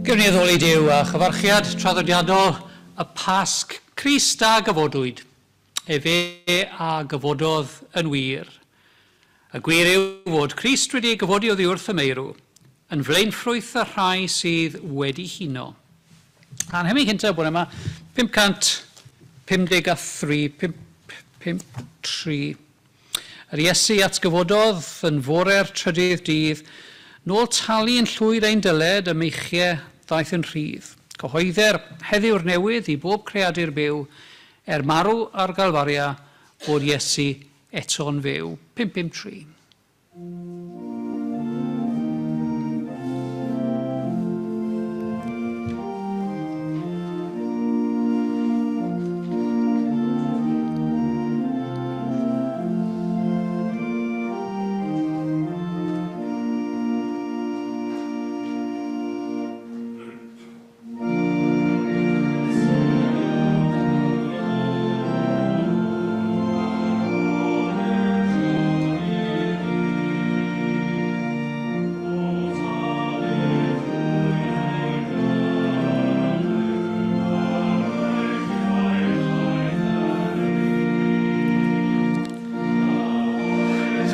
Gewn ni addoli Duw a chyfarchiad traddodiadol y Pasg Crist a gyfodwyd. Efe a gyfododd yn wir. Y gwir yw fod Crist wedi ei gyfodi oddi wrth y meirw, yn flaenffrwyth y rhai sydd wedi huno. A'n hemyn cyntaf bore yma, 553, 553. Yr Iesu atgyfododd yn fore'r trydydd dydd, nôl talu yn llwyr ein dyled y meichiau ddaeth yn rhydd. Cyhoedder heddiw'r newydd i bob creadur byw, er marw ar Galfaria bod Iesu eto'n fyw. 553.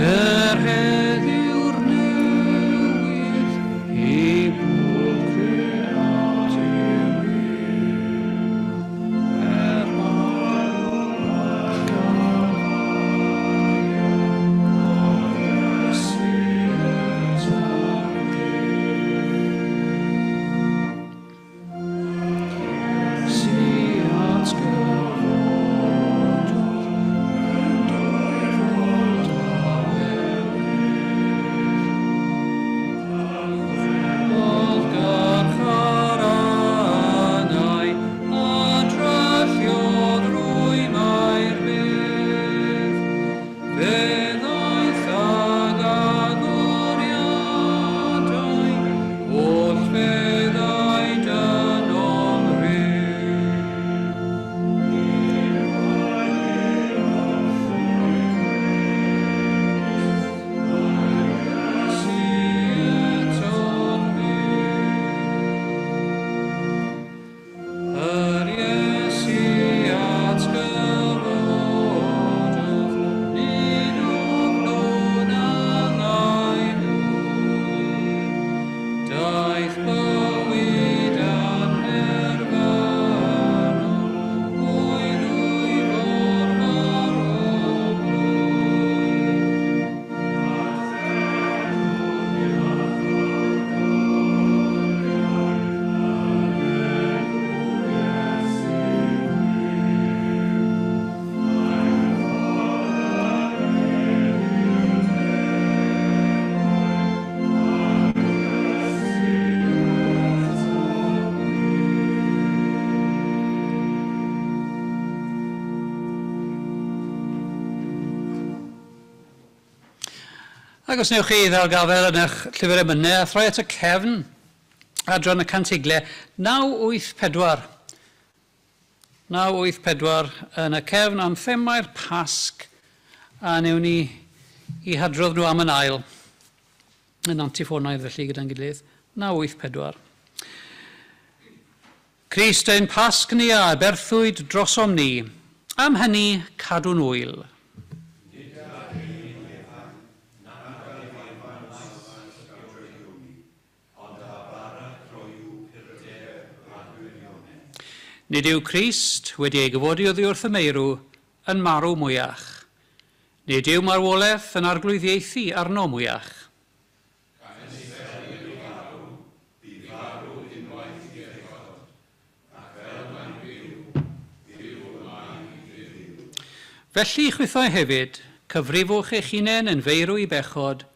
Yr heddiw'r newydd i bob creadur byw, er marw ar Galfaria, bod Iesu eto'n fyw. Iesu atgyfododd yn dwyfol dawelydd. Oedd garchar angau a drylliodd rwymau'r bedd. Fe ddaeth ag agoriadau holl feddau dynol ryw. Iesu eto'n fyw. Yr Iesu atgyfododd, nid ofnwn angau mwy. Daeth bywyd annerfynol, o'i ddwyfor marw blwy. Ac os newch chi ddal gafel yn eich llyfr emynau a throi at y cefn adran y cantigle 984. 984 yn y cefn am themau'r Pasg, a newn ni i hadrodd nhw am yn ail, yn antiffonaidd felly gyda'n gilydd. 984. Crist ein Pasg ni a aberthwyd drosom ni, am hynny cadw'n wyl. Nid yw Crist wedi ei gyfodi oddi wrth y meirw yn marw mwyach. Nid yw marwolaeth yn arglwyddiaethu arno mwyach. Felly chwithau hefyd, cyfrifwch eich hunain yn feirw i bechod,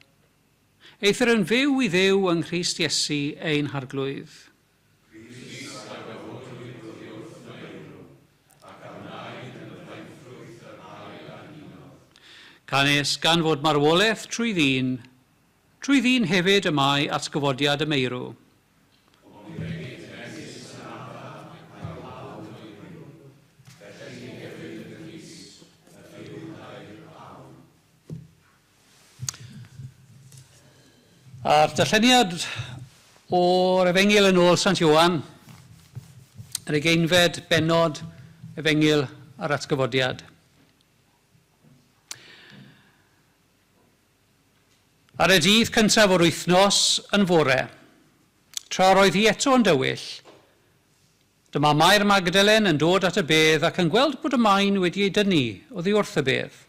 eithr yn fyw i Dduw yng Nghrist Iesu ein Harglwydd. Canys gan fod marwolaeth trwy ddyn hefyd y mae atgyfodiad y meirw. A'r darlleniad O'r Efengyl yn ôl Sant Ioan, yr ugeinfed bennod Efengyl a'r Atgyfodiad. Ar y dydd cyntaf o'r wythnos yn fore, tra roedd hi eto yn dywyll, dyma Mair Magdalen yn dod at y bedd ac yn gweld bod y maen wedi ei dynnu oddi wrth y bedd.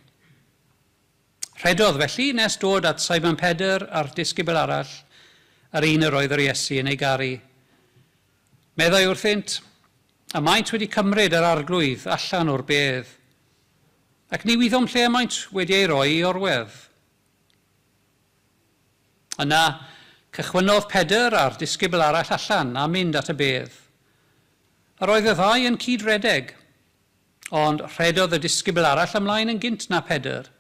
Rhedodd felly nes dod at Simon Pedr a'r disgybl arall, yr un yr oedd yr Iesu yn ei garu. Meddai wrthynt, a maent wedi cymryd yr arglwydd allan o'r bedd, ac ni wyddom lle maent wedi ei roi i orwedd. Yna, cychwynnodd Pedr a'r disgybl arall allan a mynd at y bedd. Yr oedd y ddau yn cydredeg, ond rhedodd y disgybl arall ymlaen yn gynt na Pedr,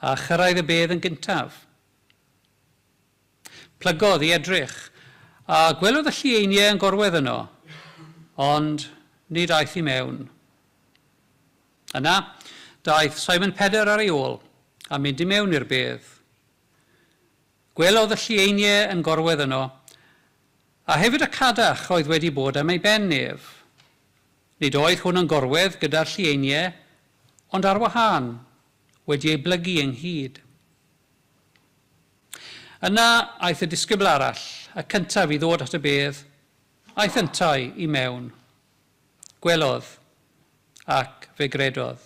a chyrraedd y bedd yn gyntaf. Plygodd i edrych, a gwelodd y llieiniau yn gorwedd yno, ond nid aeth i mewn. Yna, daeth Simon Pedr ar ei ôl, a mynd i mewn i'r bedd. Gwelodd y llieiniau yn gorwedd yno, a hefyd y cadach oedd wedi bod am ei ben ef. Nid oedd hwn yn gorwedd gyda'r llieiniau, ond ar wahân, wedi ei blygu ynghyd. Yna aeth y disgybl arall, y cyntaf i ddod at y bedd, aeth yntau i mewn. Gwelodd ac fe gredodd.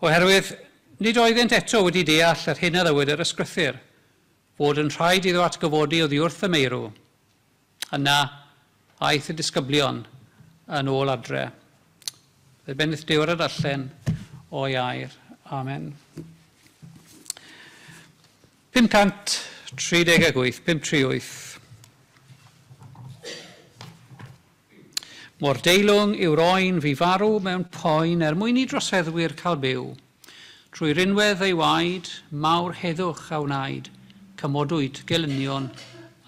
Oherwydd nid oeddent eto wedi deall yr hyn a ddywed yr ysgrythur, fod yn rhaid iddo atgyfodi oddi wrth y meirw. Yna aeth y disgyblion yn ôl adre. Fe bendith Duw ar y darllen o'i air. Amen. 538, 538. Mor deilwng yw'r oen fi farw mewn poen er mwyn i droseddwyr cael byw. Trwy rinwedd ei waed, mawr heddwch a wnaed, cymodwyd gelynion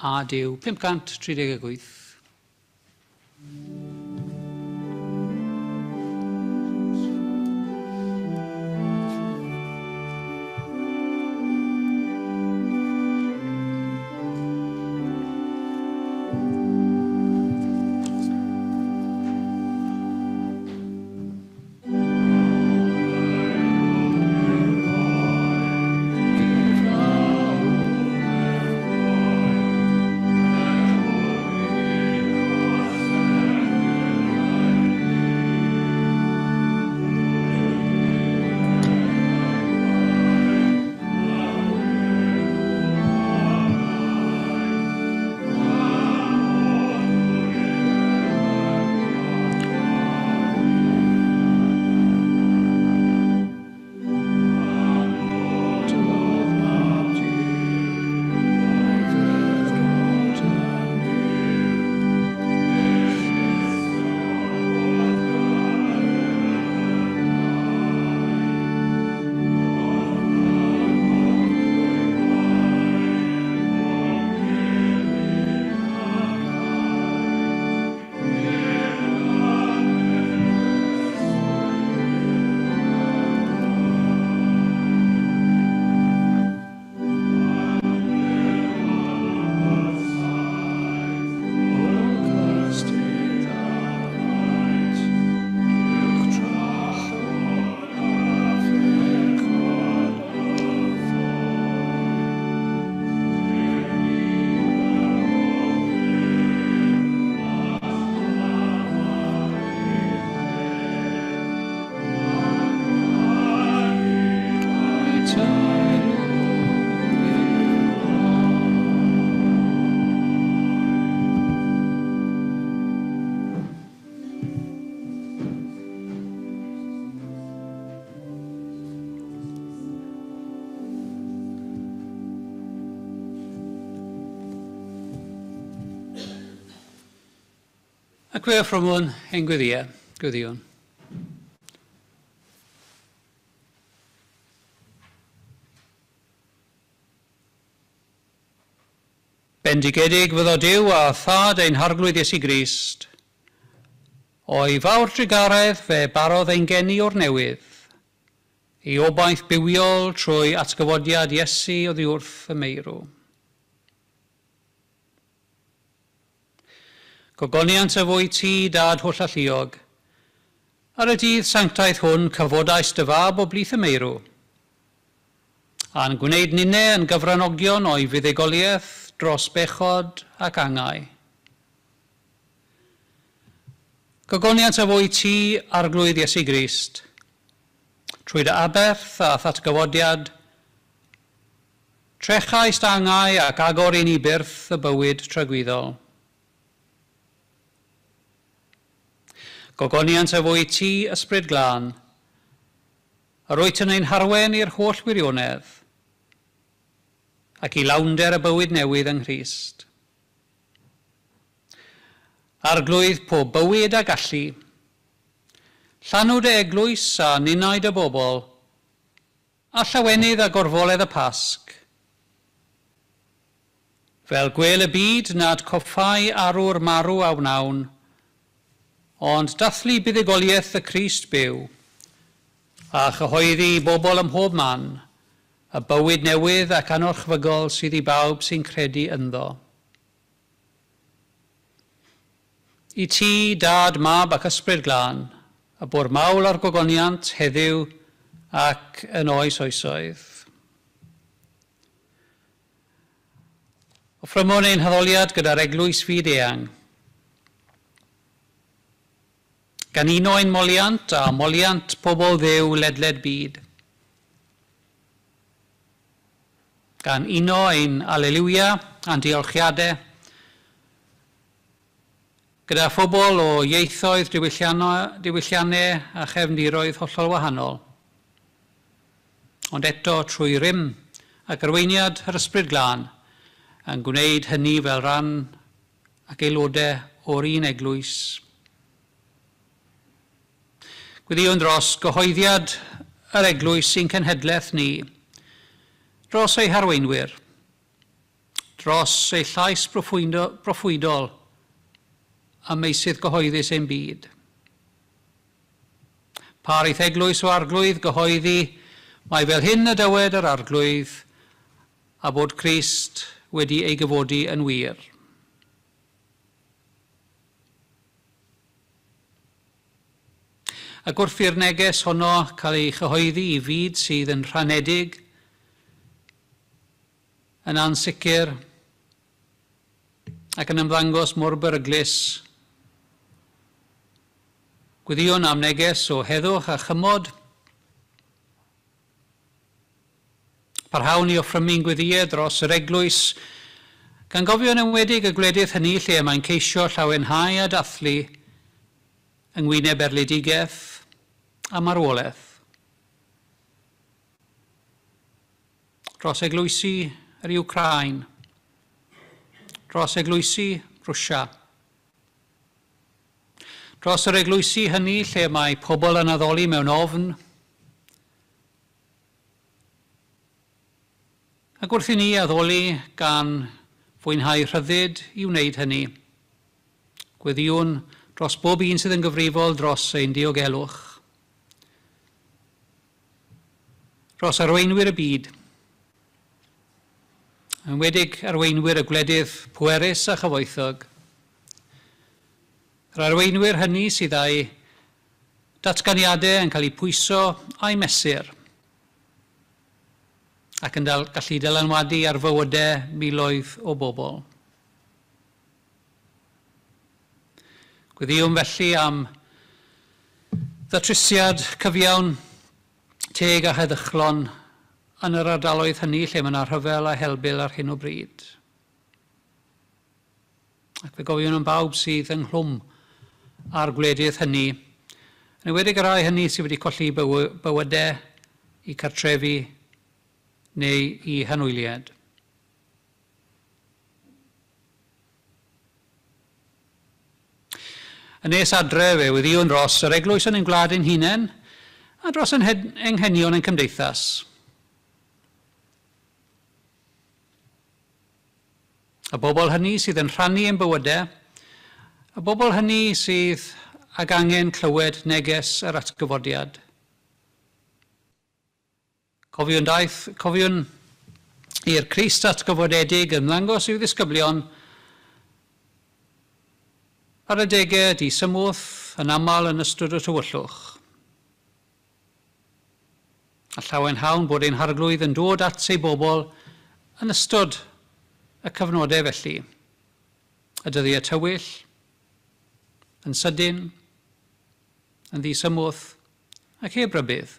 a Duw. 538. Ac fe offrymwn ein gweddiau, gweddïwn. Bendigedig fyddo Duw a Thad ein Harglwydd Iesu Grist. O'i fawr drugaredd fe barodd ein geni o'r newydd, i obaith bywiol trwy atgyfodiad Iesu oddi wrth y meirw. Gogoniant a fo i ti, Dad hollalluog. Ar y dydd sanctaidd hwn cyfodais dy fab o blith y meirw, a'n gwneud ninne yn gyfranogion o'i fuddugoliaeth dros bechod ac angau. Gogoniant a fo i ti, Arglwydd Iesu Grist, trwy dy aberth a thatgyfodiad, trechaist angau ac agor i ni byrth y bywyd tragwyddol. Gogoniant a fo i ti, Ysbryd Glân, yr wyt yn ein harwen i'r holl wirionedd, ac i lawnder y bywyd newydd yng Nghrist. Arglwydd pob bywyd a gallu, llanw dy eglwys a ninnau dy bobl, a llawenydd a gorfoledd y Pasg. Fel gwel y byd nad coffau arwr marw a wnawn, ond dathlu buddugoliaeth y Crist byw, a chyhoeddi i bobl ym mhob man, y bywyd newydd ac anorchfygol sydd i bawb sy'n credu ynddo. I ti, Dad, Mab ac Ysbryd Glân, y bo'r mawl a'r gogoniant heddiw ac yn oes oesoedd. Offrymwn ein haddoliad gyda'r eglwys fyd eang, gan uno ein moliant a moliant pobl Dduw ledled byd. Gan uno ein aleluia a'n diolchiadau gyda phobl o ieithoedd, diwylliannau a chefndiroedd hollol wahanol. Ond eto trwy rym ac arweiniad yr Ysbryd Glân yn gwneud hynny fel rhan ac aelodau o'r un eglwys. Gweddïwn dros gyhoeddiad yr eglwys sy'n cenhedlaeth ni, dros ei harweinwyr, dros ei llais proffwydol a meysydd gyhoeddus ein byd. Par eith eglwys o Arglwydd gyhoeddi, mae fel hyn y dywed yr Arglwydd, a bod Crist wedi ei gyfodi yn wir. Ac wrth i'r neges honno cael ei chyhoeddi i fyd sydd yn rhanedig, yn ansicr ac yn ymddangos mor beryglus, gweddïwn am neges o heddwch a chymod. Parhawn i offrymu'n gweddïau dros yr eglwys, gan gofio'n enwedig y gwledydd hynny lle mae'n ceisio llawenhau a dathlu yng ngwyneb erledigaeth a marwolaeth. Dros eglwysi yr Wcráin, dros eglwysi Rwsia, dros yr eglwysi hynny lle mae pobl yn addoli mewn ofn, ac wrth i ni addoli gan fwynhau rhyddid i wneud hynny, gweddïwn dros bob un sydd yn gyfrifol dros ein diogelwch, dros arweinwyr y byd, yn enwedig arweinwyr y gwledydd pwerus a chyfoethog, yr arweinwyr hynny sydd â'u datganiadau yn cael eu pwyso a'u mesur, ac yn gallu dylanwadu ar fywydau miloedd o bobl. Gweddïwn felly am ddatrysiad cyfiawn, teg a heddychlon yn yr ardaloedd hynny lle mae yna rhyfel a helbul ar hyn o bryd. Ac fe gofiwn am bawb sydd ynghlwm â'r gwledydd hynny, yn enwedig y rhai hynny sydd wedi colli bywydau, eu cartrefi neu eu hanwyliaid. Yn nes adre fe weddïwn dros yr eglwys yn ein gwlad ein hunain a dros ein anghenion ein cymdeithas. Y bobl hynny sydd yn rhannu ein bywydau, y bobl hynny sydd ag angen clywed neges yr atgyfodiad. Cofiwn i'r Crist atgyfodedig ymddangos i'w ddisgyblion Ar adegau disymwth, yn aml yn ystod y tywyllwch. A llawenhawn bod ein Harglwydd yn dod at ei bobl yn ystod y cyfnodau felly. Y dyddiau tywyll, yn sydyn, yn ddisymwth ac heb rybudd.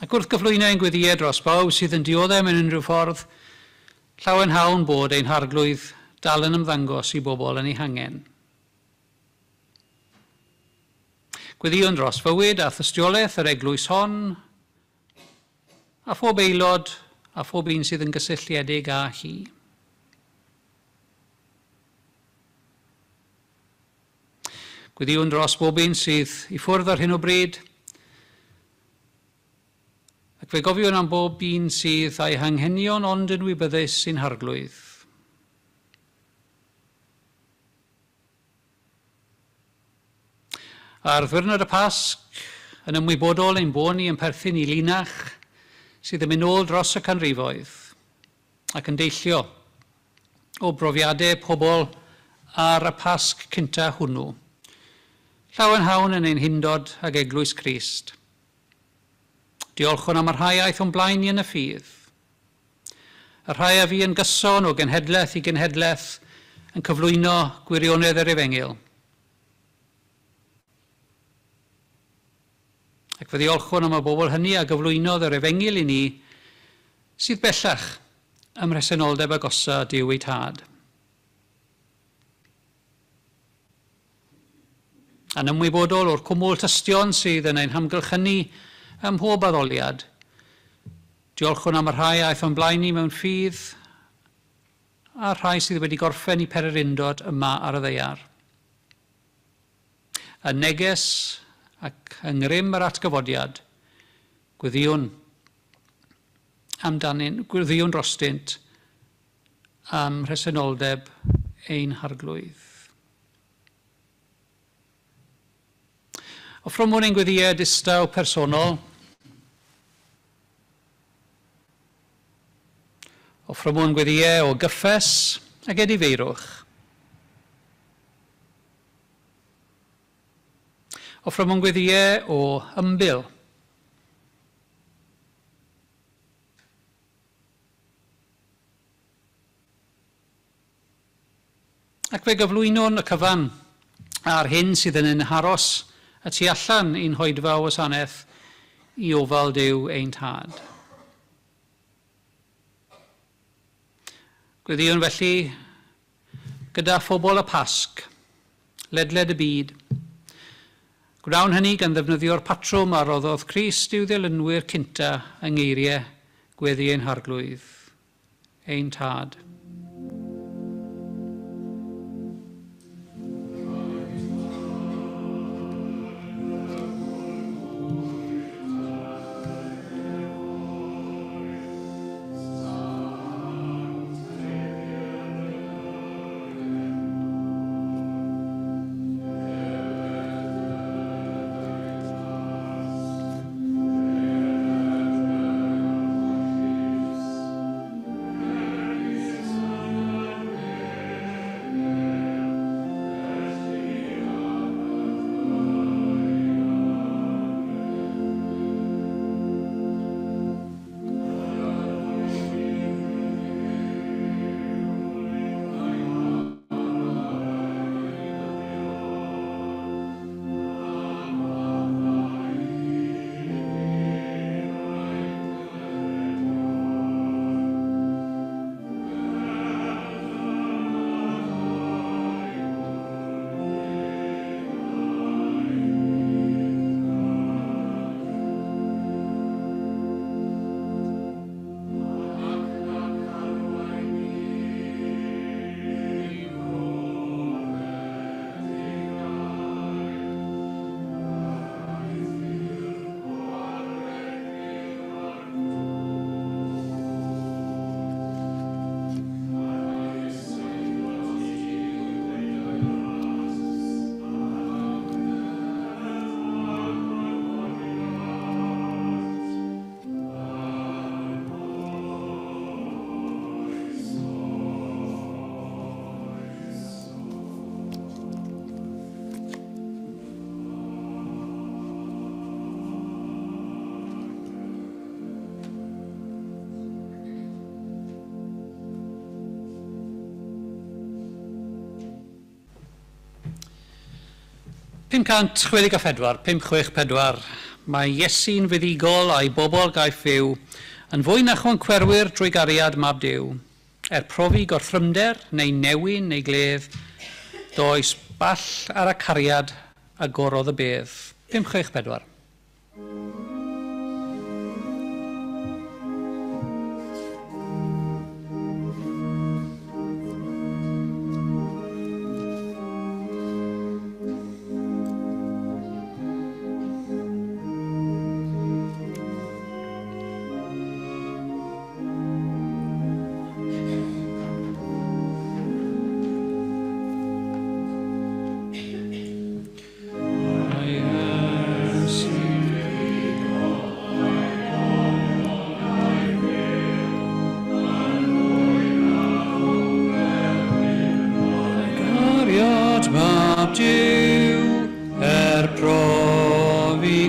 Ac wrth gyflwyno ein gweddïau dros bawb sydd yn dioddef mewn unrhyw ffordd, llawenhawn bod ein Harglwydd dal yn ymddangos i bobl yn eu hangen. Gweddïwn dros fywyd a thystiolaeth yr eglwys hon, a phob aelod a phob un sydd yn gysylltiedig â hi. Gweddïwn dros bob un sydd i ffwrdd ar hyn o bryd, ac fe gofiwn am bob un sydd â'i hanghenion ond yn wybyddus i'n Harglwydd. Ar ddiwrnod y Pasg, yn ymwybodol ein bod ni yn perthyn i linach sydd yn mynd nôl dros y canrifoedd ac yn deillio o brofiadau pobl ar y Pasg cynta hwnnw. Llawenhawn yn ein hundod ag Eglwys Crist. Diolchwn am y rhai aeth o'n blaen ni yn y ffydd. Y rhai a fu yn gyson o genhedlaeth i genhedlaeth yn cyflwyno gwirionedd yr Efengyl. Ac fe ddiolchwn am y bobl hynny a gyflwynodd yr Efengyl i ni, sydd bellach ym mhresenoldeb agosa Duw eu Tad. A'n ymwybodol o'r cwmwl tystion sydd yn ein hamgylchynu ym mhob addoliad, diolchwn am y rhai aeth o'n blaen ni mewn ffydd a'r rhai sydd wedi gorffen eu pererindod yma ar y ddaear. Y neges ac yng ngrym yr atgyfodiad, gweddïwn amdanyn, gweddïwn drostynt am mhresenoldeb ein Harglwydd. Offrymwn ein gweddïau distaw personol. Offrymwn gweddïau o gyffes ac edifeirwch. Offrymwn gweddïau o ymbil. Ac fe gyflwynwn y cyfan a'r hyn sydd yn ein haros y tu allan i'n hoedfa o wasanaeth i ofal Duw ein Tad. Gweddïwn felly gyda phobl y Pasg, ledled y byd. Gwnawn hynny gan ddefnyddio'r patrwm a roddodd Crist i'w ddilynwyr cynta yng ngeiriau gweddi ein Harglwydd, ein Tad. 564, 564. Mae Iesu'n fuddugol a'i bobl gaiff fyw, yn fwy na chwancwerwyr drwy gariad mab Duw. Er profi gorthrymder neu newyn neu gledd, does ball ar y cariad agorodd y bedd. 564.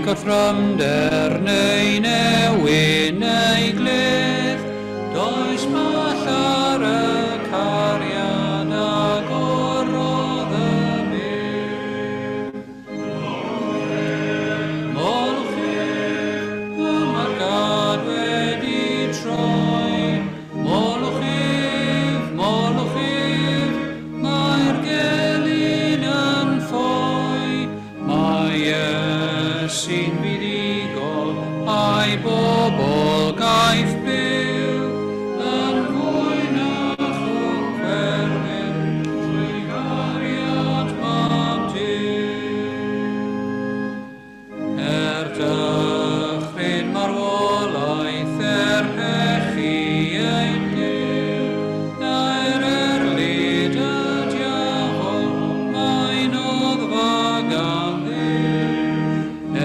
Gorthrymder neu newyn neu gledd, does ball ar y cariad agorodd y bedd. Molwch ef, y mae'r gad wedi troi. Molwch ef, mae'r gelyn yn ffoi. Mae Iesu'n fuddugol a'i bobl gaiff byw, yn fwy na chwncwerwyr trwy gariad mab Duw. Er dychryn marwolaeth, er pechu ein Duw, er erlid y diafol, mae'n oddfa gan Dduw.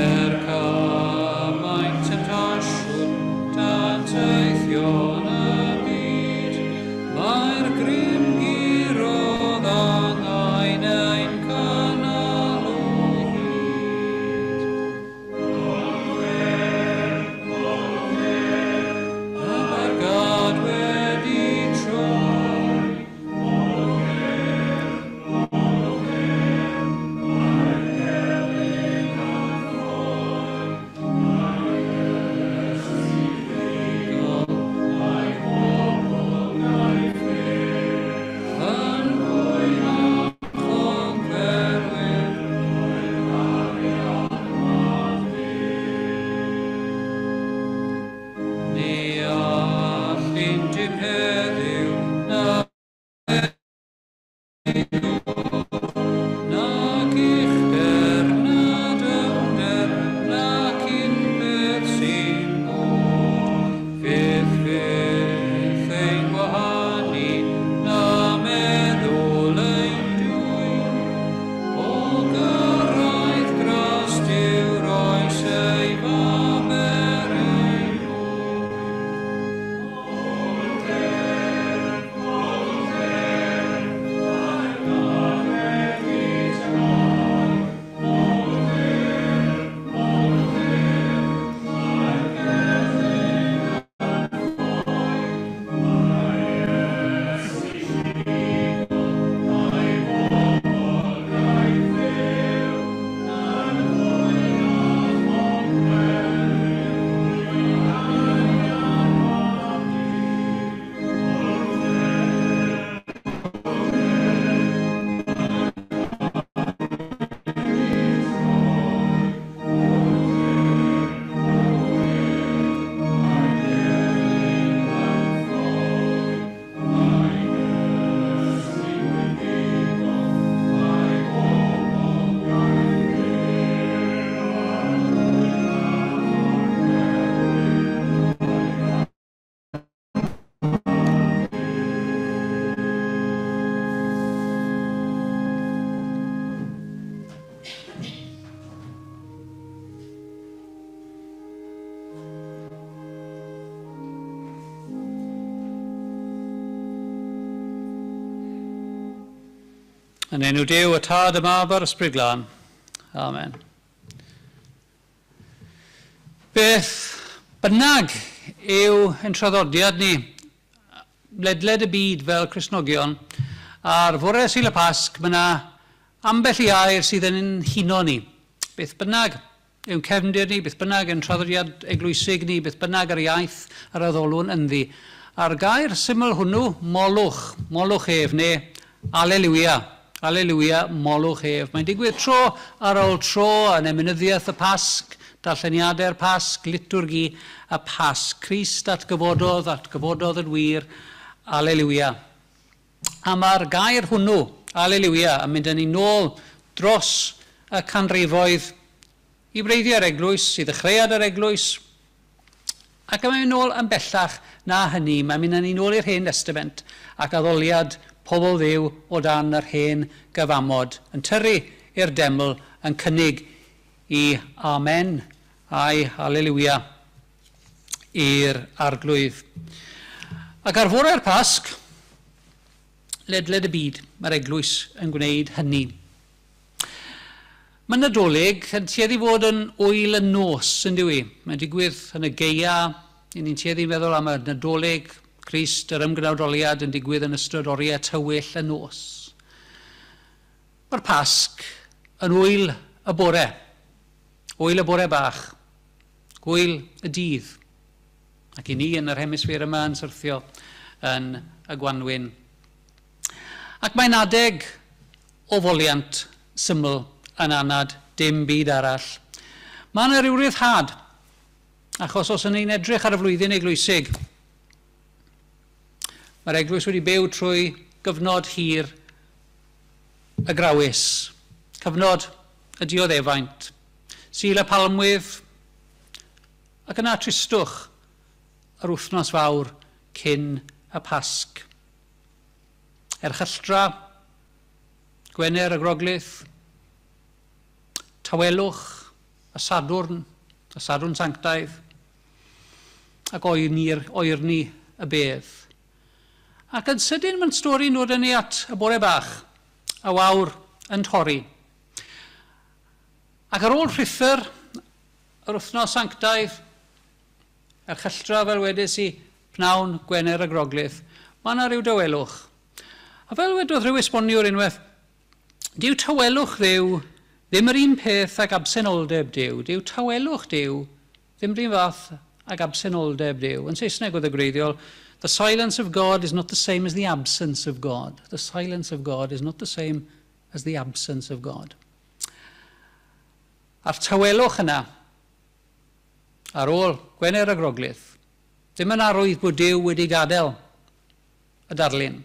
Er cymaint temtasiwn danteithion y byd, mae'r grym gurodd angau'n ein cynnal o hyd. Y mae'r gad wedi troi. Yn fwy na chwncwerwyr Ni all un dim heddiw na nac uchder na dyfnder nac unpeth sy'n bod. Fydd fyth ein gwahanu na meddwl ein dwyn. O gyrraedd gras Duw roes ei fab er ein mwyn. Yn enw Duw, y Tad, y Mab a'r Ysbryd Glân. Amen. Beth bynnag yw ein traddodiad ni ledled y byd fel Cristnogion, ar fore Sul y Pasg mae yna Ambell i air sydd yn huno ni. Beth bynnag yw'n cefndir ni, beth bynnag yn traddodiad eglwysig ni, beth bynnag yr iaith yr addolwn ynddi. A'r gair syml hwnnw, molwch, molwch ef, neu aleluia, aleluia, molwch ef. Mae'n digwydd tro ar ôl tro yn emynyddiaeth y Pasg, darlleniadau'r Pasg, litwrgi y Pasg. Crist atgyfododd, atgyfododd yn wir, aleluia. A mae'r gair hwnnw, aleluia, yn mynd â ni nôl dros y canrifoedd i wreiddiau'r eglwys, i ddechreuad yr eglwys, ac mae'n mynd nôl yn bellach na hynny. Mae'n mynd â ni nôl i'r Hen Testament ac addoliad pobl Dduw o dan yr hen gyfamod, yn tyrru i'r deml, yn cynnig i amen a'i haleluia i'r Arglwydd. Ac ar fore'r Pasg, ledled y byd, mae'r eglwys yn gwneud hynny. Mae Nadolig yn tueddu fod yn ŵyl y nos, yn dyw i. Mae'n digwydd yn y gaea, ni'n tueddu feddwl am y Nadolig, Crist, yr ymgnawdoliad yn digwydd yn ystod oriau tywyll y nos. Mae'r Pasg yn ŵyl y bore, ŵyl y bore bach, gŵyl y dydd. Ac i ni yn yr hemisffer yma yn syrthio yn y gwanwyn. Ac mae'n adeg o foliant syml yn anad, dim byd arall. Mae yna ryw ryddhad, achos os ydyn ni'n edrych ar y flwyddyn eglwysig, mae'r eglwys wedi byw trwy gyfnod hir y grawys, cyfnod y dioddefaint, Sul y Palmwydd, ac yna tristwch yr wythnos fawr cyn y Pasg. Erchylltra, Gwener y Groglith, tawelwch, y Sadwrn Sanctaidd, ac oerni y bedd. Ac yn sydyn mae'n stori'n dod â ni at y bore bach, y wawr yn torri. Ac ar ôl rhuthr, yr wythnos sanctaidd, erchylltra fel wedes i, pnawn Gwener y Groglith, mae yna rhyw dawelwch. A fel wedodd rhyw esboniwr unwaith, dyw tawelwch Dduw ddim yr un peth ag absenoldeb Duw. Dyw tawelwch Duw ddim yr un fath ag absenoldeb Duw. Yn Saesneg oedd y gwreiddiol, the silence of God is not the same as the absence of God. The silence of God is not the same as the absence of God. A'r tawelwch yna, ar ôl Gwener y Groglith, ddim yn arwydd bod Duw wedi gadael y darlun,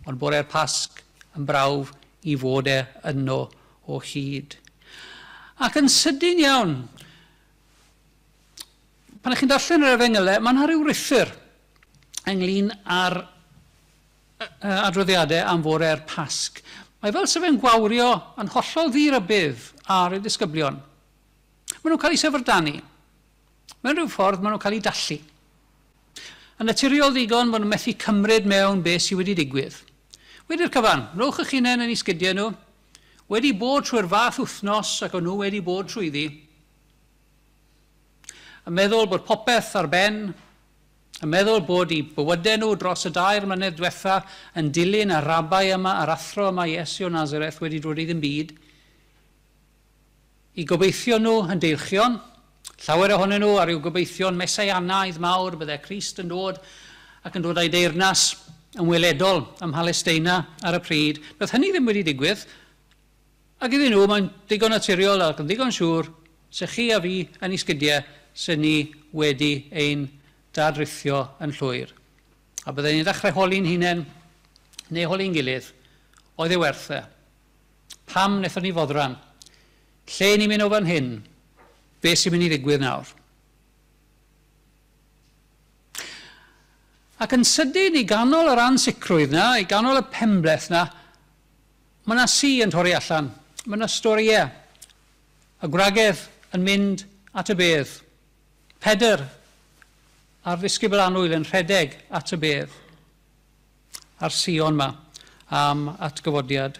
ond bore'r Pasg yn brawf i fod e yno o hyd. Ac yn sydyn iawn, pan ych chi'n darllen yr Efengylau, mae yna rhyw ruthr ynglyn â'r adroddiadau am fore'r Pasg. Mae fel sef e'n gwawrio yn hollol ddirybudd ar y disgyblion. Maen nhw'n cael eu syfrdanu. Mewn rhyw ffordd, maen nhw'n cael eu dallu. Yn naturiol ddigon, maen nhw'n methu cymryd mewn beth sydd wedi digwydd. Wedi'r cyfan, rhowch eich hunain yn eu sgidiau nhw, wedi bod trwy'r fath wythnos ac o'n nhw wedi bod trwyddi, yn meddwl bod popeth ar ben, yn meddwl bod eu bywydau nhw dros y 2 mlynedd diwetha yn dilyn y rabai yma, yr athro yma Iesu o Nazareth wedi dod i ddim byd, i gobeithio nhw yn deilchion, llawer ohonyn nhw ar i'w gobeithio'n mesaianaidd mawr, byddai Crist yn dod ac yn dod â'i deyrnas yn weledol ym Mhalesteina ar y pryd. Roedd hynny ddim wedi digwydd, ac iddyn nhw mae'n ddigon naturiol ac yn ddigon siŵr, se chi a fi yn ei sgidiau, se ni wedi ein dadrithio yn llwyr. A byddwn ni'n dechrau holi'n hunain, neu holi'n gilydd, oedd e werth e? Pam wnaethon ni foddran? Lle ni'n mynd o fan hyn? Be sy'n mynd i ddigwydd nawr? Ac yn sydyn i ganol yr ansicrwydd na, i ganol y penbleth na, mae yna si yn torri allan. Mae yna storïau. Y gwragedd yn mynd at y bedd. Pedr a'r ddisgybl annwyl yn rhedeg at y bedd. A'r Sion yma am atgyfodiad.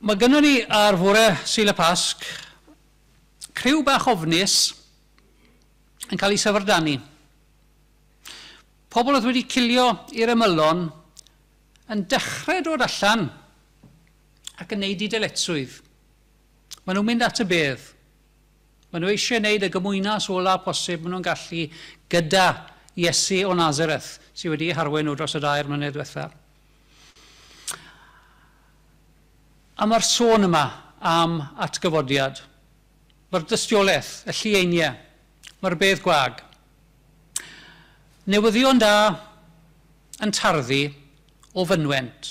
Mae gynnon ni ar fore Sul y Pasg criw bach ofnus yn cael ei syfrdanu. Pobl oedd wedi cilio i'r ymylon yn dechrau dod allan ac yn neud eu dyletswydd. Maen nhw'n mynd at y bedd. Maen nhw eisiau gwneud y gymwynas ola posib maen nhw'n gallu gyda Iesu o Nazareth sydd wedi harwain nhw dros y 2 mlynedd diwethaf. A mae'r sôn yma am atgyfodiad. Mae'r dystiolaeth, y llieiniau, mae'r bedd gwag. Newyddion da yn tarddu o fynwent.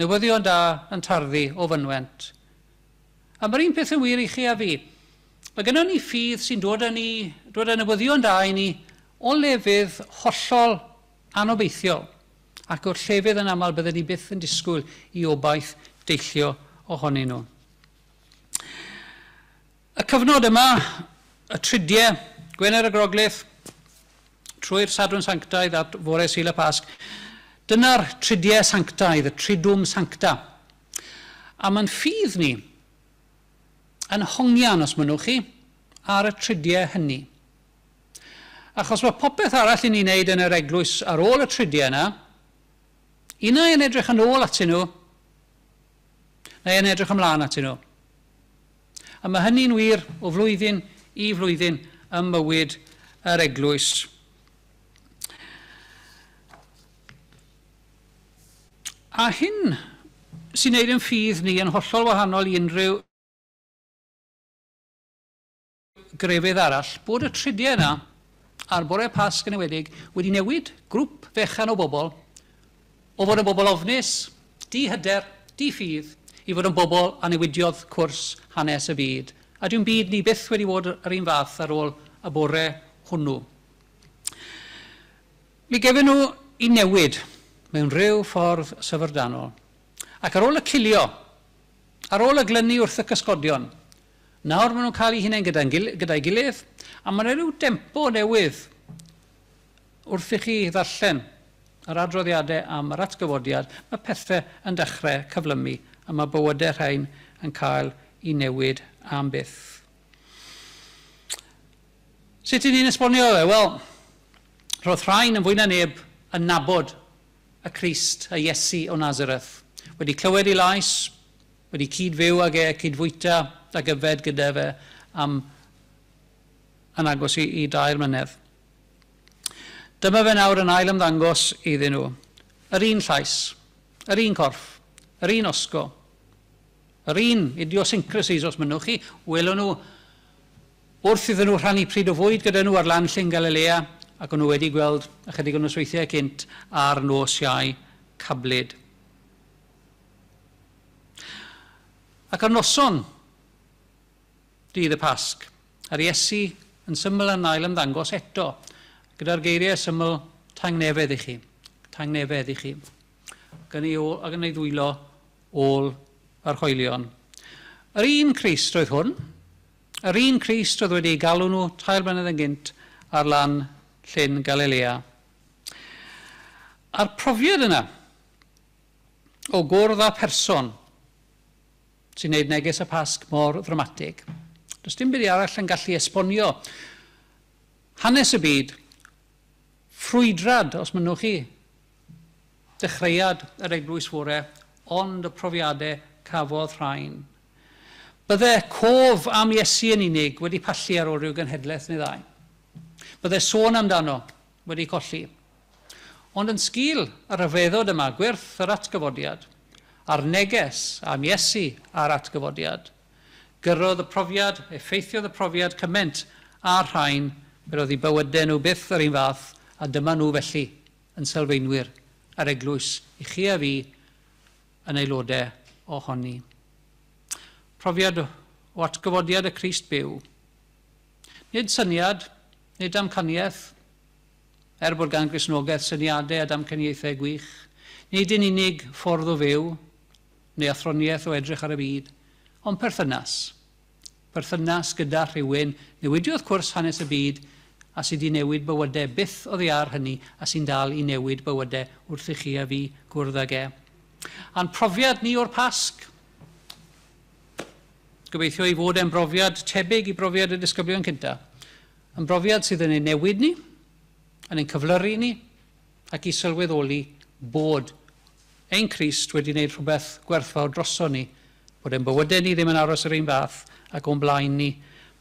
Newyddion da yn tarddu o fynwent. A mae'r un peth yn wir i chi a fi. Mae gennym ni ffydd sy'n dod â ni, dod â newyddion da i ni o lefydd hollol anobeithiol. Ac o'r llefydd yn aml byddwn ni byth yn disgwyl i obaith deillio ohonyn nhw. Y cyfnod yma, y tridiau, Gwener y Groglith, trwy'r Sadwrn Sanctaidd at fore Sul y Pasg, dyna'r tridiau sanctaidd, y Triduum Sancta. A mae'n ffydd ni yn hongian, os mynnwch chi, ar y tridiau hynny. Achos mae popeth arall i ni wneud yn yr eglwys ar ôl y tridiau yna, unai yn edrych yn ôl atyn nhw, neu yn edrych ymlaen atyn nhw. A mae hynny'n wir o flwyddyn i flwyddyn ym mywyd yr eglwys. A hyn sy'n neud yn ffydd ni yn hollol wahanol i unrhyw grefydd arall, bod y tridiau yna a'r bore Pasg yn enwedig wedi newid grŵp fechan o bobl o fod yn bobl ofnus, dihyder, di-ffydd, i fod yn bobl a newidiodd cwrs hanes y byd. A dyw'n byd ni byth wedi bod yr un fath ar ôl y bore hwnnw. Mi gefn nhw i newid mewn rhyw ffordd syfrdanol. Ac ar ôl y cilio, ar ôl y glynu wrth y cysgodion, nawr maen nhw'n cael eu hunain gyda'i gilydd, a mae'n rhyw dempo newydd wrth i chi ddarllen yr adroddiadau am yr atgyfodiad, mae pethau yn dechrau cyflymu, a mae bywydau rhain yn cael eu newid am byth. Sut y'n ni'n esbonio fe? Wel, roedd rhain yn fwy na neb yn nabod y Crist, y Iesu o Nazareth. Wedi clywed ei lais, wedi cyd-fyw ag e, cyd-fwyta ac yfed gyda fe am yn agos i 3 mlynedd. Dyma fe nawr yn ail ymddangos iddyn nhw. Yr un llais, yr un corff, yr un osgo, yr un idiosyncrasies os mynnwch chi, welon nhw wrth iddyn nhw rhannu pryd o fwyd gyda nhw ar lan Llyn Galilea, ac o'n nhw wedi gweld ychydig o nosweithiau cynt ar nos Iau cablyd. Ac ar noson dydd y Pasg, a'r Iesu yn syml yn ail ymddangos eto, gyda'r geiriau syml, tangnefedd i chi, tangnefedd i chi. Ac yn ei ddwylo ôl yr hoelion. Yr un Crist oedd hwn, yr un Crist oedd wedi galw nhw 3 mlynedd yn gynt ar lan Llyn Galilea. A'r profiad yna o gwrdd â person sy'n gwneud neges y Pasg mor ddramatig. Does dim byd arall yn gallu esbonio hanes y byd, ffrwydrad, os mynnwch chi, dechreuad yr eglwys fore, ond y profiadau cafodd rhain. Bydde cof am Iesu yn unig wedi pallu ar ôl rhyw genhedlaeth neu ddau. Bydde sôn amdano wedi colli. Ond yn sgil y rhyfeddod yma, gwyrth yr atgyfodiad, a'r neges am Iesu a'r atgyfodiad, gyrrodd y profiad, effeithiodd y profiad cymaint a'r rhain, fe roedd eu bywydau nhw byth yr un fath, a dyma nhw felly yn sylfaenwyr yr eglwys i chi a fi yn aelodau ohoni. Profiad o atgyfodiad y Crist byw. Nid syniad, nid damcaniaeth, er bod gan Gristnogaeth syniadau a damcaniaethau gwych, nid yn unig ffordd o fyw, neu athroniaeth o edrych ar y byd, ond perthynas. Perthynas gyda rhywun newidiodd cwrs hanes y byd a sydd wedi newid bywydau byth oddi ar hynny a sy'n dal i newid bywydau wrth i chi a fi gwrdd ag e. A'n profiad ni o'r Pasg, gobeithio i fod e'n brofiad tebyg i brofiad y disgyblion cynta. Yn brofiad sydd yn ein newid ni, yn ein cyflyru ni, ac i sylweddoli bod ein Crist wedi wneud rhywbeth gwerthfawr droso ni, bod ein bywydau ni ddim yn aros yr un fath, ac o'n blaen ni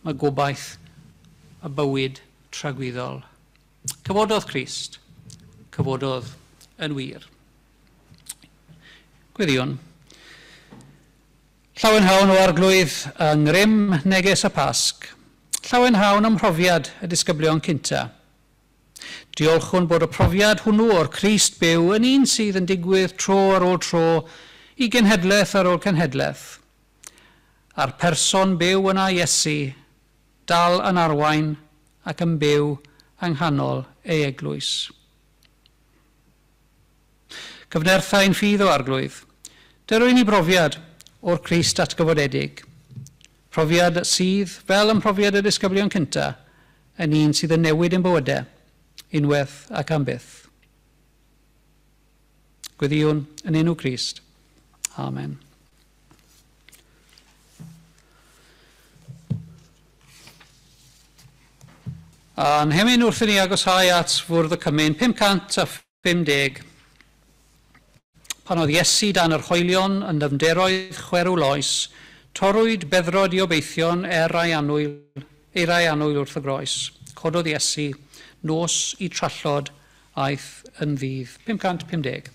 mae gobaith a bywyd tragwyddol. Cyfododd Crist, cyfododd yn wir. Gweddïwn. Llawenhawn o Arglwydd yng ngrym neges y Pasg. Llawenhawn ym mhrofiad y disgyblion cynta. Diolchwn bod y profiad hwnnw o'r Crist byw yn un sydd yn digwydd tro ar ôl tro i genhedlaeth ar ôl cenhedlaeth. A'r person byw yna Iesu dal yn arwain ac yn byw yng nghanol ei eglwys. Cyfnertha ein ffydd o Arglwydd. Dyro i ni brofiad o'r Crist atgyfodedig. Profiad sydd, fel ym mhrofiad y disgyblion cynta, yn un sydd yn newid ein bywydau, unwaith ac am byth. Gweddïwn yn enw Crist. Amen. A'n hemyn wrth i ni agoshau at fwrdd y cymun 550. Pan oedd Iesu dan yr hoelion yn ddyfnderoedd chwerw loes, torrwyd beddrod i obeithion rai annwyl, ei rai annwyl wrth y groes. Cododd Iesu, nos i trallod, aeth yn ddydd. 550.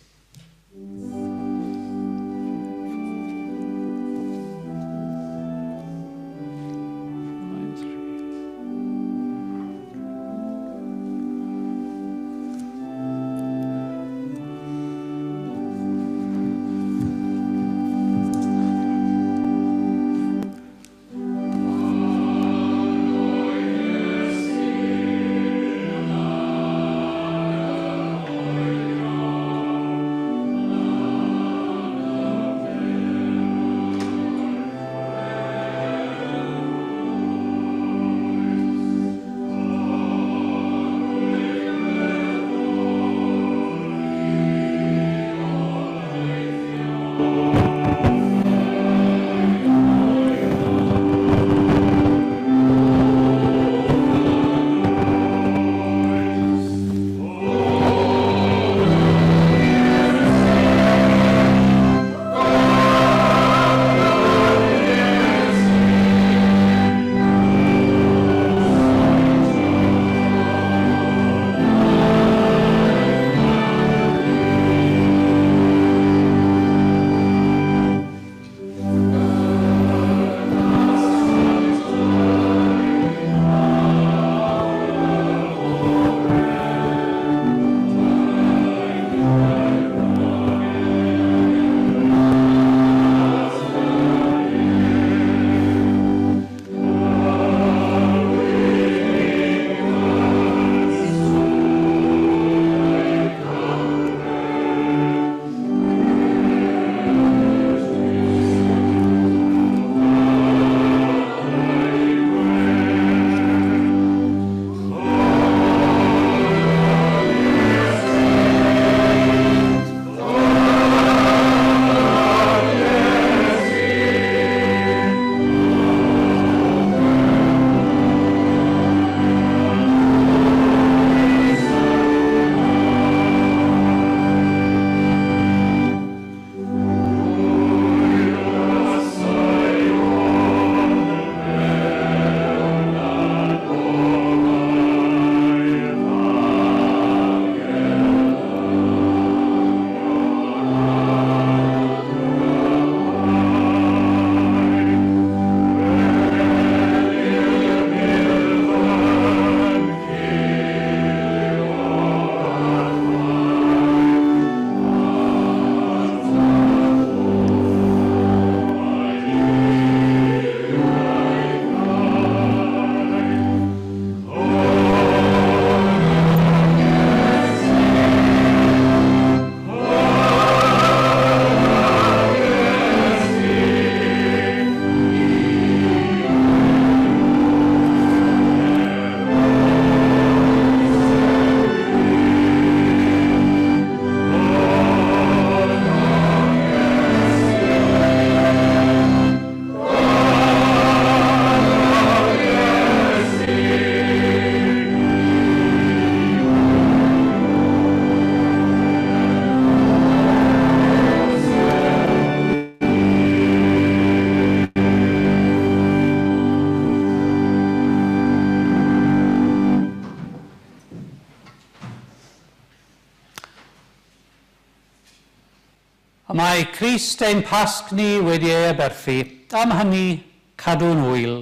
Y mae Crist ein Pasg ni wedi ei aberthu, am hynny cadw'n wyl.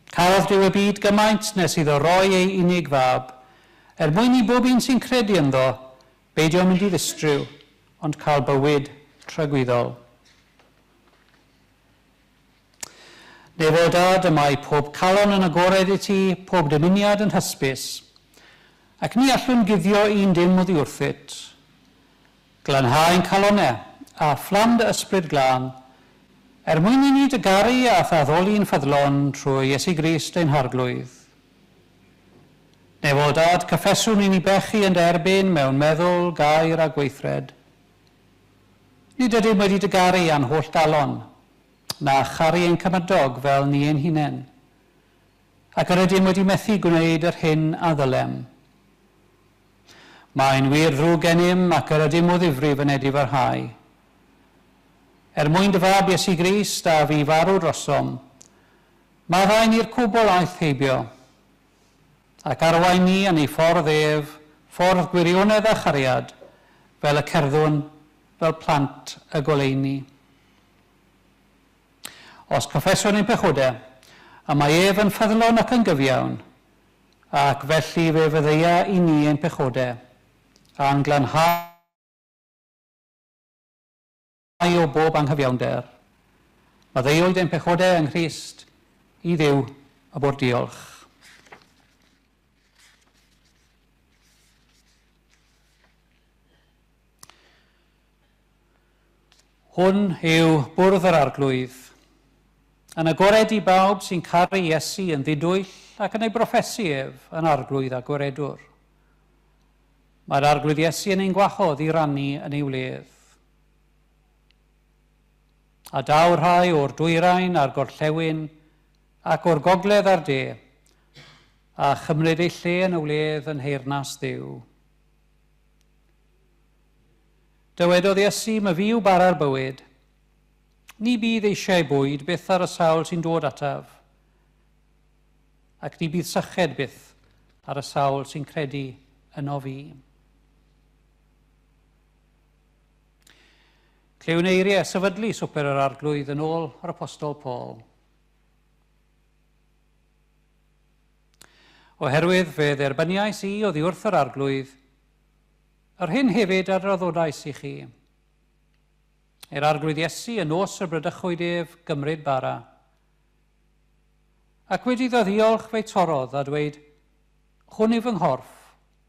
Carodd Duw y byd gymaint nes iddo roi ei unig fab, er mwyn i bob un sy'n credu ynddo beidio mynd i ddistryw, ond cael bywyd tragwyddol. Nefol Dad, y mae pob calon yn agored i ti, pob dymuniad yn hysbys, ac ni allwn guddio un dim oddi wrthyt. Glanhau ein calonnau a fflam dy ysbryd glân, er mwyn i ni dy garu a thaddoli'n ffyddlon trwy Iesu Grist ein Harglwydd. Nefol Dad, cyffeswn i ni bechu yn dy erbyn mewn meddwl, gair a gweithred. Nid ydym wedi dy garu â'n holl galon, na charu ein cymydog fel ni ein hunain, ac yr ydym wedi methu gwneud yr hyn a ddylem. Mae'n wir ddrwg gennym ac yr ydym o ddifrif yn edifarhau. Er mwyn dy fab Iesu Grist a fu farw drosom, maddau ni'r cwbl aeth heibio, ac arwain ni yn ei ffordd ef, ffordd gwirionedd a chariad, fel y cerddwn, fel plant y goleuni. Os cyffeswn ein pechodau, y mae ef yn ffyddlon ac yn gyfiawn, ac felly fe fyddeia i ni ein pechodau, a'n glanhau o bob anghyfiawnder. Maddeuwyd ein pechodau yng Nghrist i Dduw y bo'r diolch. Hwn yw bwrdd yr Arglwydd, yn agored i bawb sy'n caru Iesu yn ddidwyll ac yn ei broffesu ef yn Arglwydd a Gwaredwr. Mae'r Arglwydd Iesu yn ein gwahodd i rannu yn ei wledd. A daw rhai o'r dwyrain a'r gorllewin ac o'r gogledd a'r de, a chymryd eu lle yn y wledd yn nheyrnas Dduw. Dywedodd Iesu, "My fi yw bara'r bywyd. Ni bydd eisiau bwyd byth ar y sawl sy'n dod ataf, ac ni bydd syched byth ar y sawl sy'n credu yno fi." Clywn eiriau sefydlu swper yr Arglwydd yn ôl yr Apostol Paul. Oherwydd fe dderbyniais i oddi wrth yr Arglwydd, yr hyn hefyd a draddodais i chi. I'r Arglwydd Iesu y nos y bradychwyd ef gymryd bara. Ac wedi iddo ddiolch fe'i torrodd a dweud, "Hwn yw fy nghorff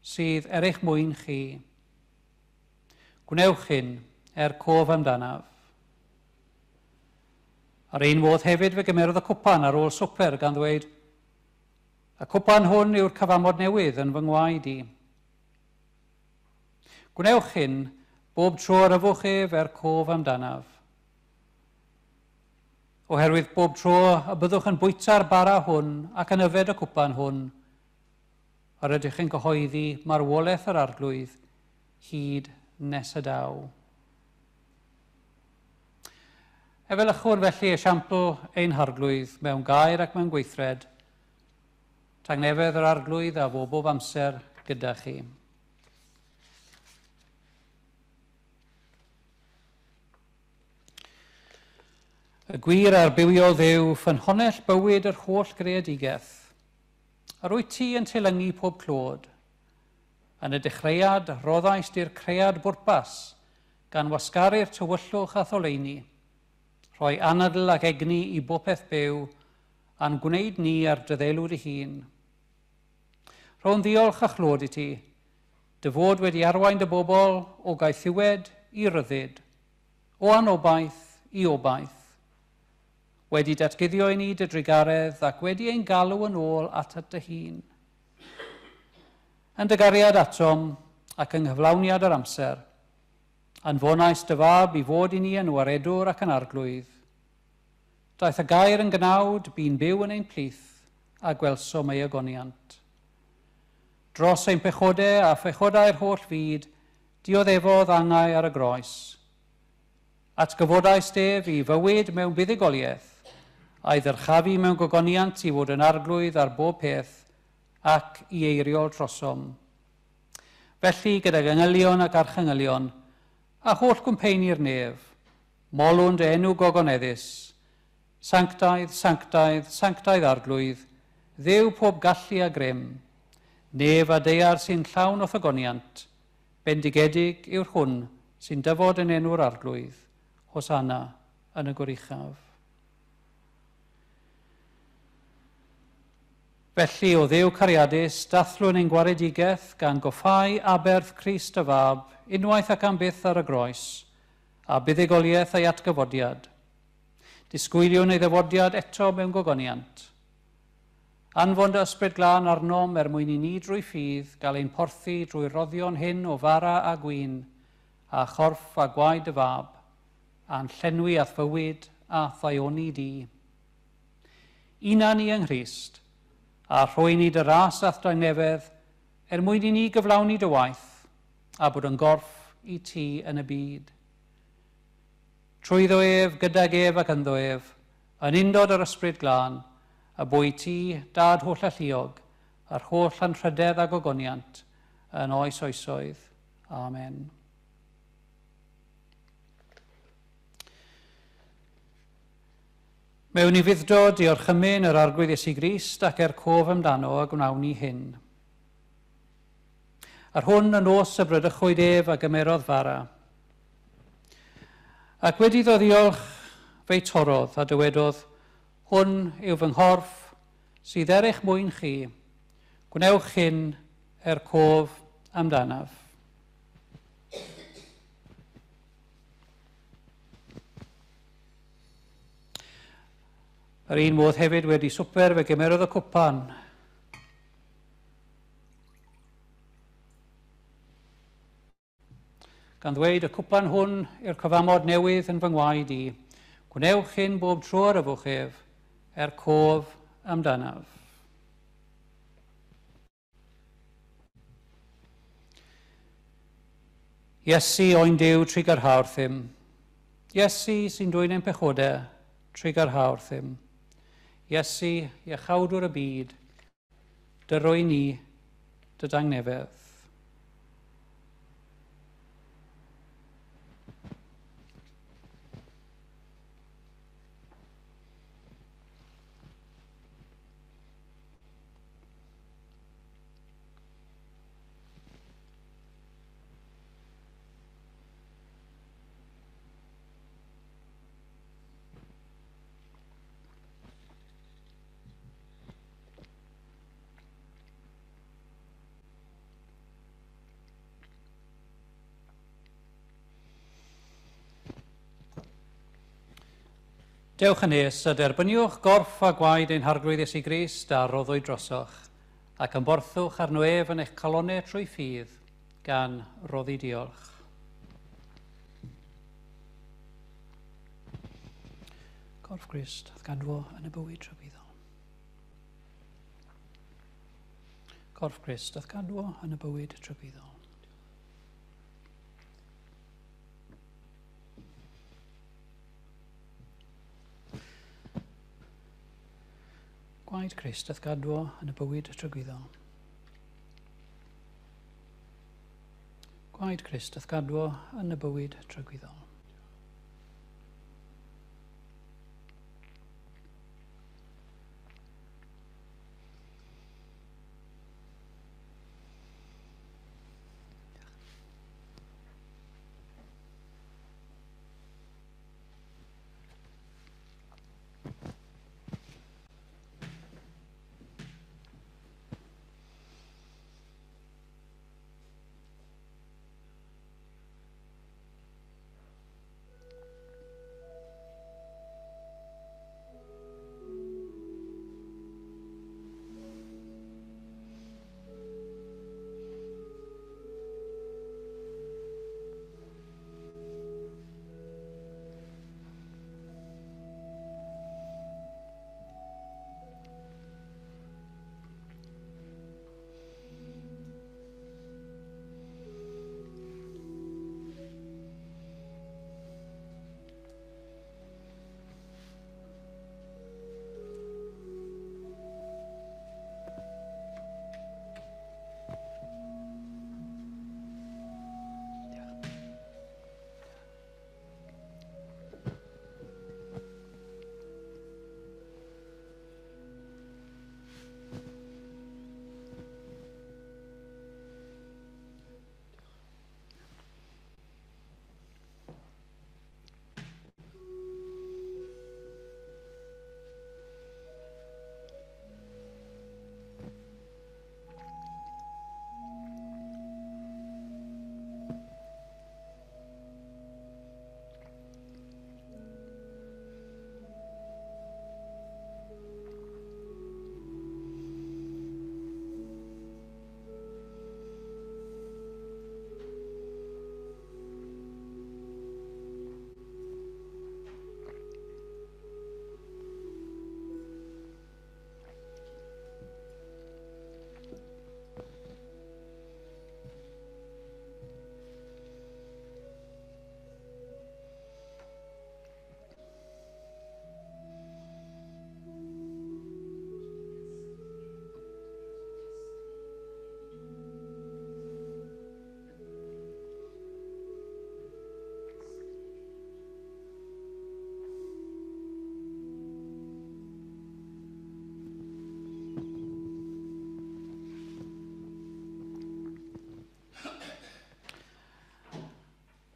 sydd er eich mwyn chi. Gwnewch hyn er cof amdanaf." A'r un modd hefyd fe gymerodd y cwpan ar ôl swper gan ddweud, "Y cwpan hwn yw'r cyfamod newydd yn fy ngwaed i. Gwnewch hyn bob tro yr yfwch ef er cof amdanaf. Oherwydd bob tro y byddwch yn bwyta'r bara hwn ac yn yfed y cwpan hwn, yr ydych yn cyhoeddi marwolaeth yr Arglwydd hyd nes y daw." Efelychwn felly esiampl ein Harglwydd mewn gair ac mewn gweithred. Tangnefedd yr Arglwydd a fo bob amser gyda chi. Y gwir a'r bywiol Dduw, ffynhonnell bywyd yr holl greadigaeth. Yr wyt ti yn teilyngu pob clod. Yn y dechreuad, roddais di'r cread bwrpas, gan wasgaru'r tywyllwch a tholeini, rhoi anadl ac egni i bopeth byw, a'n gwneud ni ar dy ddelw dy hun. Rhown ddiolch a chlod i ti, dy fod wedi arwain dy bobl o gaethiwed i ryddid, o anobaith i obaith, wedi datguddio i ni dy drugaredd ac wedi ein galw yn ôl atat dy hun. Yn dy gariad atom ac yng nghyflawniad yr amser, anfonais dy fab i fod i ni yn waredwr ac yn arglwydd. Daeth y gair yn gnawd, bu'n byw yn ein plith, a gwelsom ei ogoniant. Dros ein pechodau a phechodau'r holl fyd, dioddefodd angau ar y groes. Atgyfodais ef i fywyd mewn buddugoliaeth, a'i ddyrchafu mewn gogoniant i fod yn arglwydd ar bob peth ac i eiriol trosom. Felly, gydag angylion ac archangylion, a holl gwmpeini'r nef, molwn dy enw gogoneddus, sanctaidd, sanctaidd, sanctaidd arglwydd, Dduw pob gallu a grym, nef a daear sy'n llawn o ffygoniant, bendigedig yw'r hwn sy'n dyfod yn enw'r arglwydd, Hosanna yn y goruchaf. Felly, o Dduw cariadus, dathlwn ein gwaredigaeth gan goffáu aberth Crist y Fab, unwaith ac am byth ar y groes, a buddugoliaeth ei atgyfodiad. Disgwyliwn ei ddyfodiad eto mewn gogoniant. Anfon dy ysbryd glân arnom er mwyn i ni drwy ffydd gael ein porthi drwy roddion hyn o fara a gwin, a chorff a gwaed dy Fab, a'n llenwi a'th fywyd a thaioni di. Una ni yng Nghrist, a rhoi ni dy ras a'th dangnefedd, er mwyn i ni gyflawni dy waith, a bod yn gorff i ti yn y byd. Trwyddo ef, gydag ef ac ynddo ef, yn undod yr ysbryd glân, y bo i ti, dad holl alluog, yr holl anrhydedd a gogoniant, yn oes oesoedd. Amen. Mewn ufudd-dod i orchymyn yr Arglwydd Iesu Grist ac er cof amdano y gwnawn ni hyn. Yr hwn y nos y bradychwyd ef a gymerodd fara. Ac wedi iddo ddiolch, fe'i torrodd a dywedodd, Hwn yw fy nghorff sydd er eich mwyn chi. Gwnewch hyn er cof amdanaf. Yr un modd hefyd wedi swper fe gymerodd y cwpan. Gan ddweud y cwpan hwn yw'r cyfamod newydd yn fy ngwaed i. Gwnewch hyn bob tro yr yfwch ef, er cof amdanaf. Iesu, oen Duw, trugarha wrthym. Iesu, sy'n dwyn ein pechodau, trugarha wrthym. Iesu, iachawdwr y byd, dyro i ni dy dangnefedd. Dewch yn nes a derbyniwch gorff a gwaed ein Harglwydd Iesu Grist a roddwyd drosoch, ac ymborthwch arno ef yn eich calonnau trwy ffydd, gan roddi diolch. Gorff Grist ath gadwo yn y bywyd tragwyddol. Corff Grist ath gadwo yn y bywyd tragwyddol. Gwaed Crist ath gadwo yn y bywyd tragwyddol. Gwaed Crist ath gadwo yn y bywyd tragwyddol.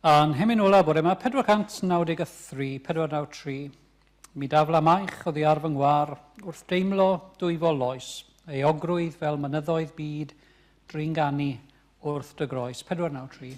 A'n hymyn ola bore yma, 493, 493. Mi dafla maich oddi ar fy ngwar wrth deimlo dwyfol loes, ei ogrwydd fel mynyddoedd byd, dringanu wrth dy groes. 493.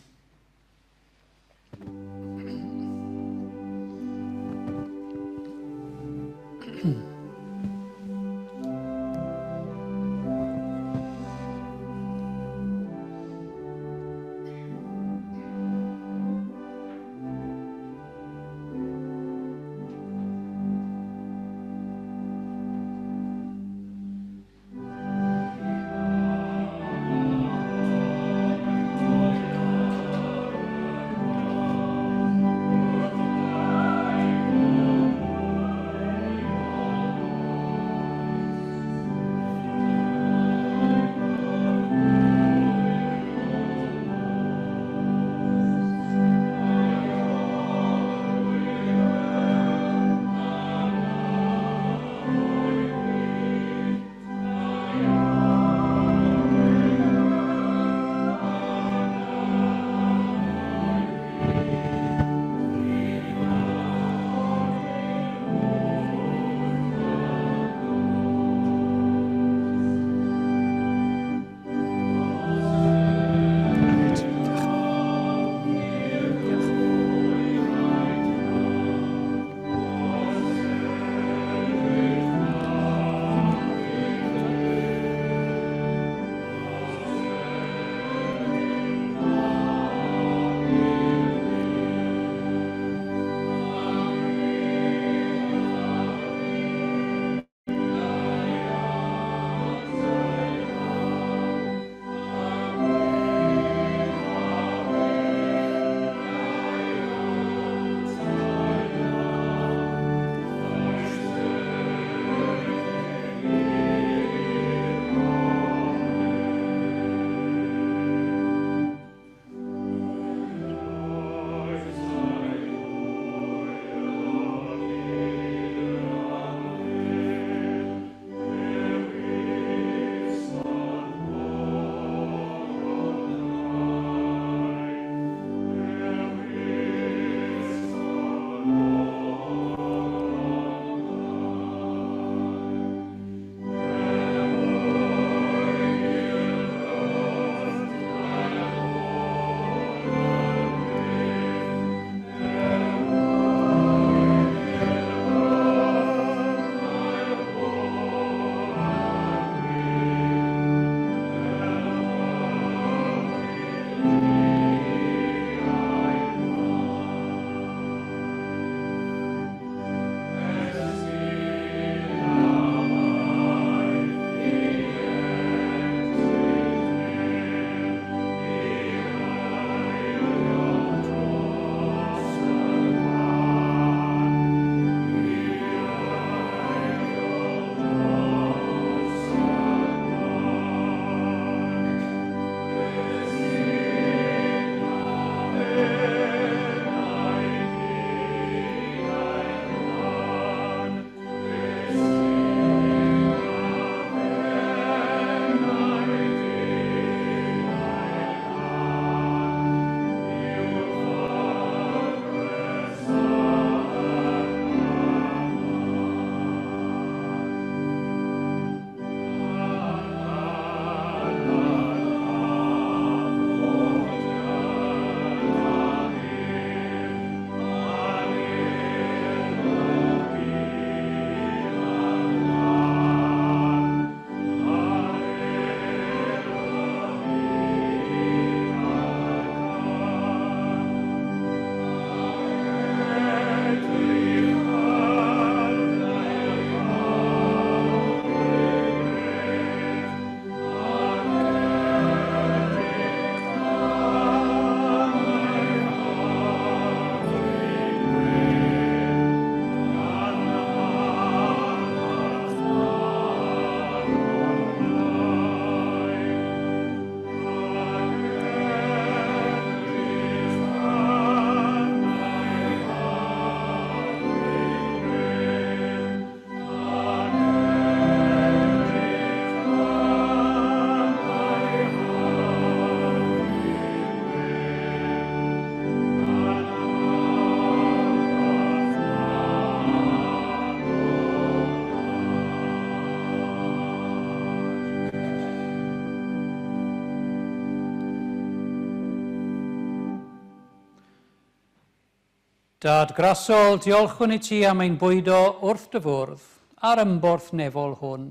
Dad grasol, diolchwn i ti am ein bwydo wrth dy fwrdd a'r ymborth nefol hwn.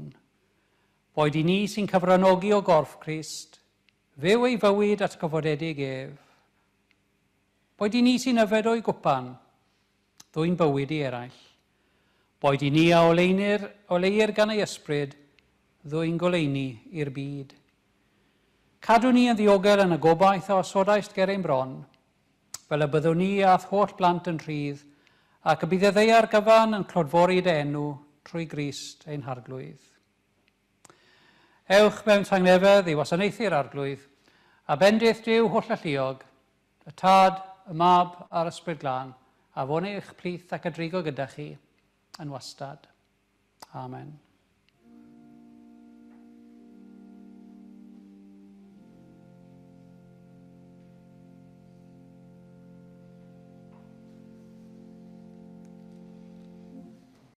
Boed i ni sy'n cyfranogi o gorff Crist, fyw ei fywyd atgyfodedig ef. Boed i ni sy'n yfed o'i gwpan, ddwyn bywyd i eraill. Boed i ni a oleinir, oleir gan ei ysbryd, ddwyn goleuni i'r byd. Cadw ni yn ddiogel yn y gobaith a osodaist ger ein bron, fel y byddwn ni a'th holl blant yn rhydd, ac y bydd y ddaear gyfan yn clodfori dy enw trwy Grist ein Harglwydd. Ewch mewn tangnefedd i wasanaethu'r Arglwydd, a bendith Duw hollalluog, y Tad, y Mab a'r Ysbryd Glân, a fo'n eich plith ac a drigo gyda chi yn wastad. Amen.